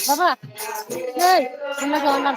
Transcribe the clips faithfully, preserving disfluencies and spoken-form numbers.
Baba, hey, ano jalan.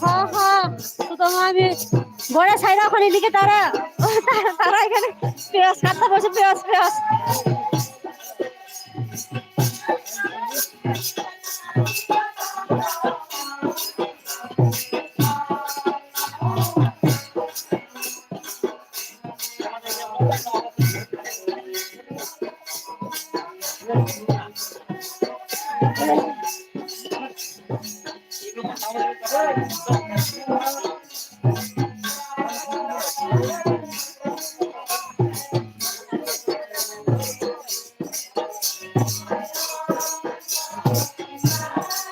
হা, হা, তো তোমার আমি ঘরে সাইরা ওখানে লিখে তারা, তারা, তারা এখানে পেঁয়াজ কাটতে বসে, পেঁয়াজ, পেঁয়াজ।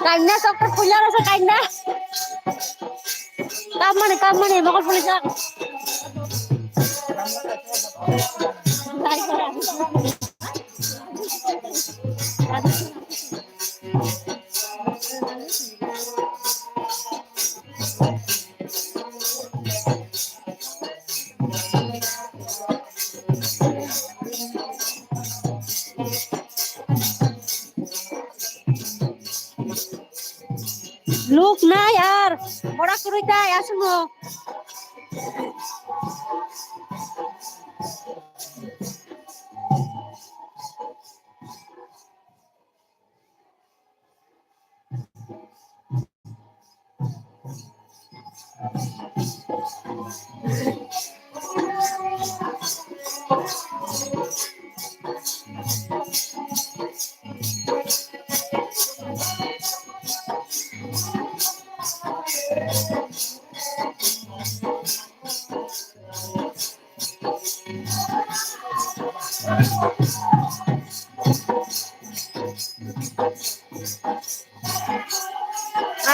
Kainna sokta puila rasa kainna. Kap mani, kap mani, mokol puli jak. Luk nai ar bora kurui tai aswngo.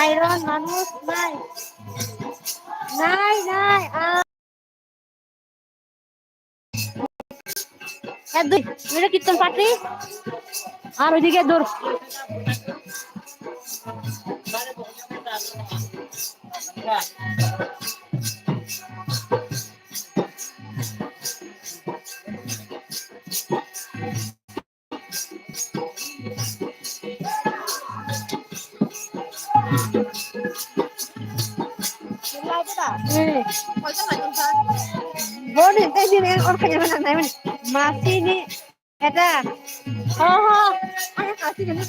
Iron মানুষ নাই, নাই, নাই, আ- এ দুই, এটা কীর্তন পার্টি, আর ওইদিকে দূর। Boni tei bini or khaina mana nai mani. Masini eta. Ho ho. Ani kasi gani.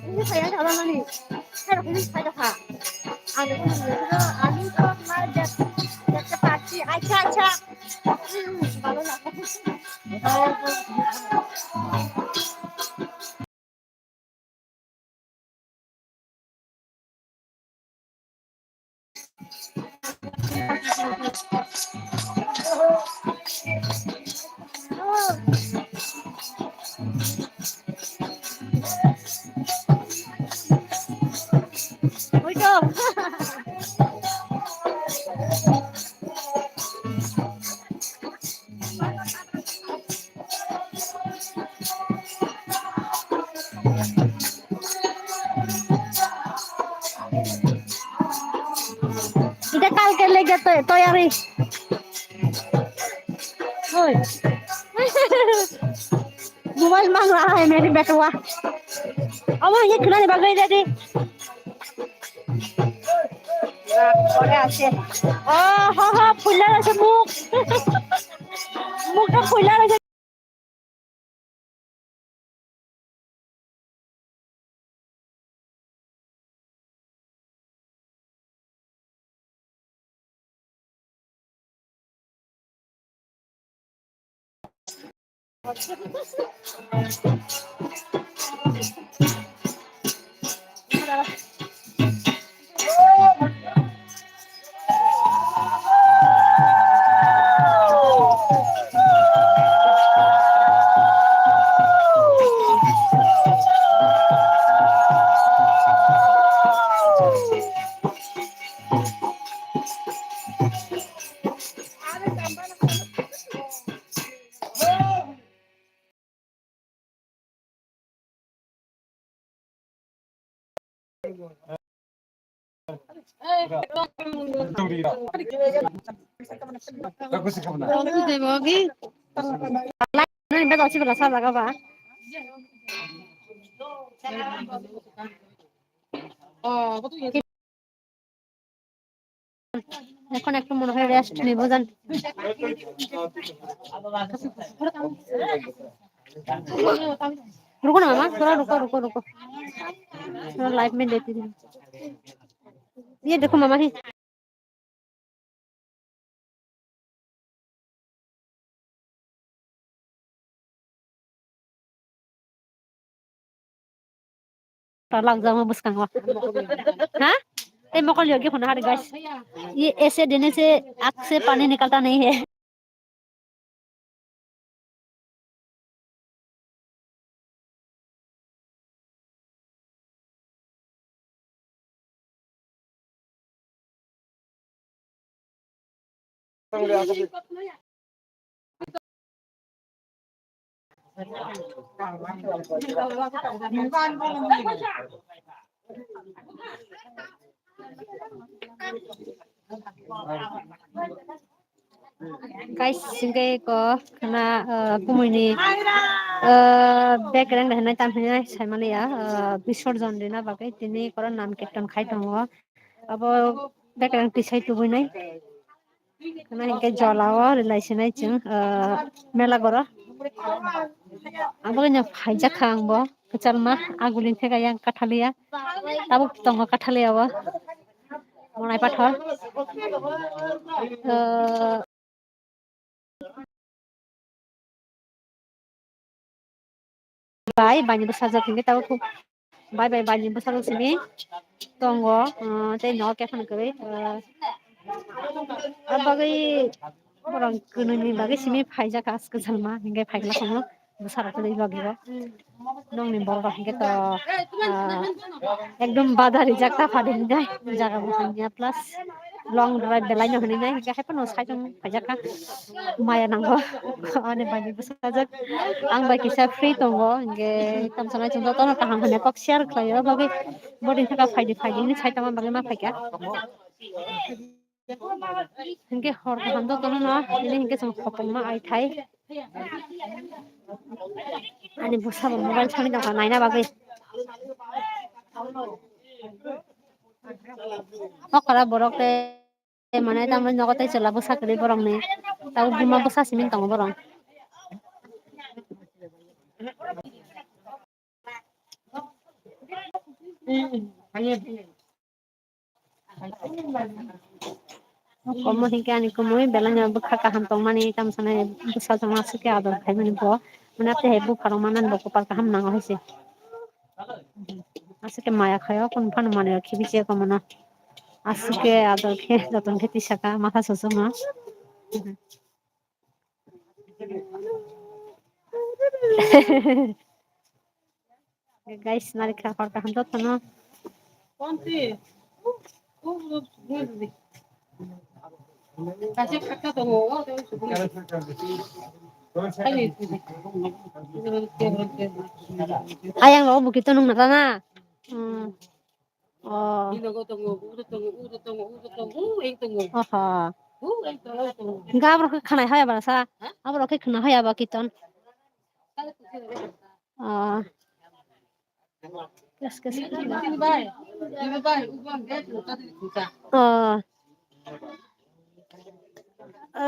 Ini saya salah mani. Saya ini saya ha. Ani ani to maja. Acha acha. Hmm, bhalo lage. Oi to. Ita kalke lege to-, toyari. Oi. Mobile mang raha hai mere betwa. Amo ye khulane bagwi ready. Pore ase. Oh, ho, ho, phuila ase muk. Muk to phuila ase. এখন একটু মনে হয় রেস্ট নিব জান। रुको ना मामा, थोड़ा रुको, रुको, रुको। थोड़ा लाइफ में लेती हूँ। ये देखो मामा ही। Talak jama bwskango. Ha? Tei mokol yogi khuna hari guys. Ye aise dene se aak se pani nikalta nahi hai. Guys, singke ko khana, ah, kumui ni, ah, background hinai tam hinai sai mani ya, ah, bisorjon rina bagwi tini koro nam kirtan khai tongo. Abo background tisai tubui nai. Khana hinkhe jolao rwlai sinai chwng, ah, mela goro. Abo no phaijak kha ang bo kwchalma agulin theka yang kathaliya. Tabuk tongo kathaliya o. Monai pathor. Ah, Bai, bai ni bwsajwk hinkhe tabuk bai, bai, bai ni bwsajwk simi tongo, ah, tei nogo khe phano kwrwi, ah, ah, bagwi borok kwnwi ni bagwi simi phaijak as kwchalma hinkhe phaikla tongo bwsarok kwrwi bagwi bo. Nokni borok rok hinkhe to, ah, ekdom bada rijak ta padi hinai jaga bo hamya plus long drive belai no hinai nai hinkhe haiphano saichung phaijak kha maya nango ani bai ni bwsajwk ang bai kisa free tongo hinkhe tamo sanai chwng jotono kaham hinwi kok share khlaio bagwi bodin thaka phaidi phaidi hinwi sai tongma bagwi ma phaikha. Hinkhe hor kaham jotono no, ini hinkhe chwng khopokma ai thai. Ani bwsabo mobile thani tongkha naina bagwi. Okra borok tei mane tamni nogo tei chwla bwsa kwrwi borokni. Tabuk buma bwsa simi tongo borok. Komo hinkhe ani kumui belai no bwkha kaham tongmani, tamo sanai bwsajwk no aswk khe ador khaimani bo. Mane tei hai bupharok manani bo kopal kaham nango hai se. Aswk khe maya khaio, kunu phano manwi rok khibichiyako mono. Aswk khe ador khe joton khe tisaka matha sochoma. Guys, nari kha hor kaham jotono. Ayang lo bukito nung nata na. Hmm. Oh. Oho. Hingke aborok khe khna hoya ba sa? Aborok khe khna hoya ba kiton? Oh. Yes, yes. Oh. अ,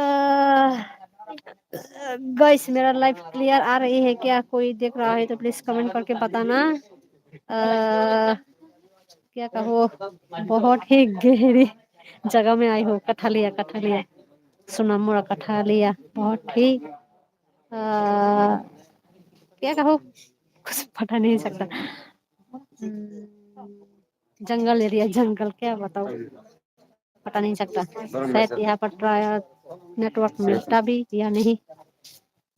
गाइस, मेरा live clear आ रही है क्या? कोई देख रहा है तो please comment करके बताना। अ, क्या कहूँ, बहुत ही गहरी जगह में आई हूँ, कठालिया, कठालिया, सोनामुड़ा कठालिया, बहुत ही, अ, क्या कहूँ, कुछ पता नहीं सकता। हम्म, जंगल एरिया, जंगल क्या बताऊँ। पता नहीं चलता। शायद यहाँ पर ट्राई नेटवर्क मिलता भी या नहीं,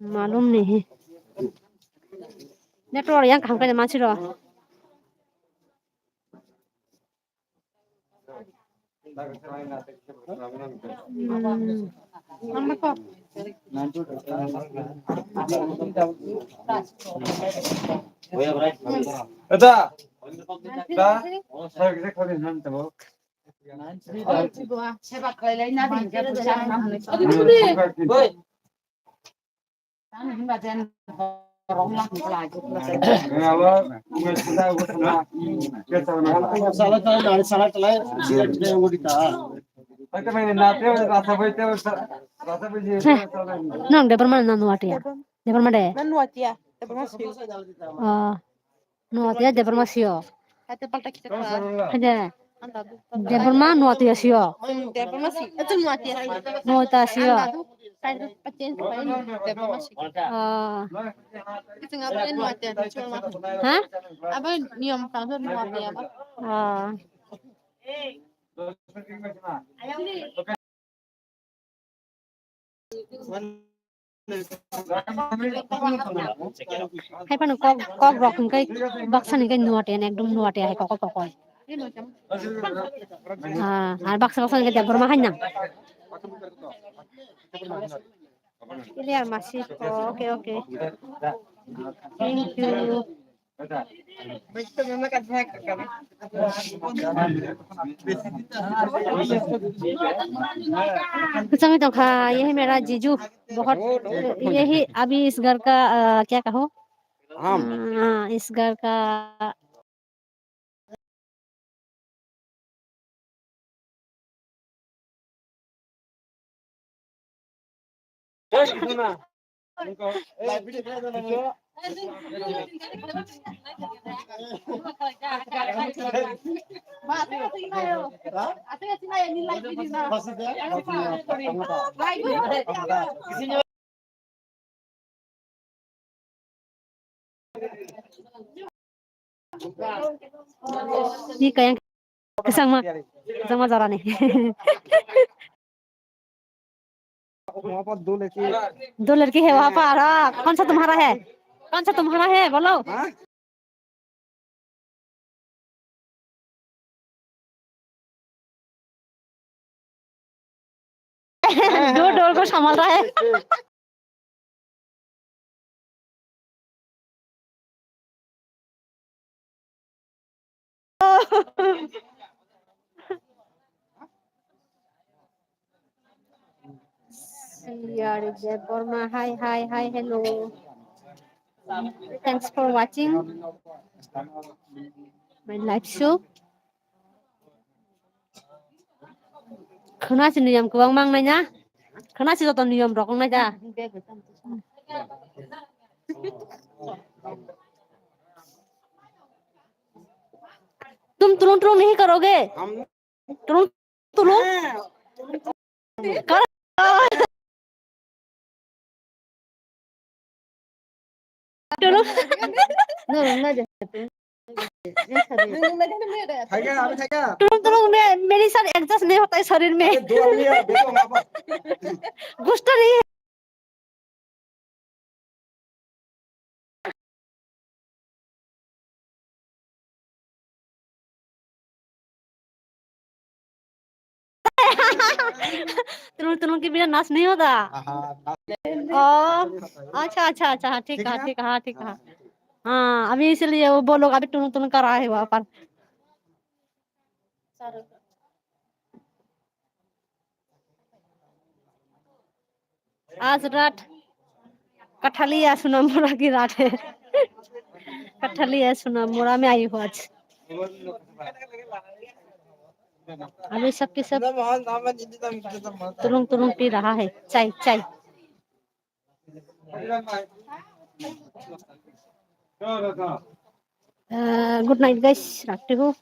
मालूम नहीं। Network yang kaham khe mansi ro. Hmm. Ada. Da. Nang Debbarma na Nuatia? Debbarma de? Nuatia, Debbarma sio. Ah. Nuatia Debbarma sio. Hade. Debbarma Nuatia sio. Hmm, Debbarma si. Itu Nuatia si. Nuatia sio. Debbarma si. Ah. Itu ngapain Nuatia? Ha? Apa niyom tangso Nuatia apa? Ah. Hai phano kok, kok rok hwnkhe baksa ni khe Nuatia, ekdom Nuatia hai kok kok. Ah, ar baksa baksa ni khe Debbarma hai nang. Clear masi. Okay, okay. Thank you. कुछ में तो खा, ये है मेरा जीजू, बहुत, ये ही अभी इस घर का, अ, क्या कहो? हाँ, इस घर का Ni kaya kesang ma, kesang ma jarani. वहाँ पर दो लड़की दो लड़की है वहाँ पर, हाँ, कौन सा तुम्हारा है? कौन सा तुम्हारा है? बोलो। हाँ? दो डोल को संभाल रहा है। Siyari Debbarma, hi, hi, hi, hello. Thanks for watching. My life show. Khwna si niyom kwbang mang nai na. Khwna si joto niyom rok wngnai da. Tum tulung tulung nahi karoge. Tulung tulung. Kar- Tulung. Tulung tulung, मैं, मेरे साथ एडजस्ट नहीं होता है शरीर में। गुस्सा नहीं है। तुलुंग तुलुंग के बिना नाच नहीं होता। हाँ, नाच नहीं होता। ओ, अच्छा, अच्छा, अच्छा, हाँ, ठीक है, ठीक है, ठीक है। हाँ, अभी इसलिए वो लोग अभी तुलुंग तुलुंग कर रहा है वहाँ पर। आज रात कठलिया सुना मोरा की रात है। कठलिया सुना मोरा में आई हूँ आज। अभी सबके सब तुलुंग तुलुंग पी रहा है, चाय, चाय। गुड नाइट गाइस, राखते हो।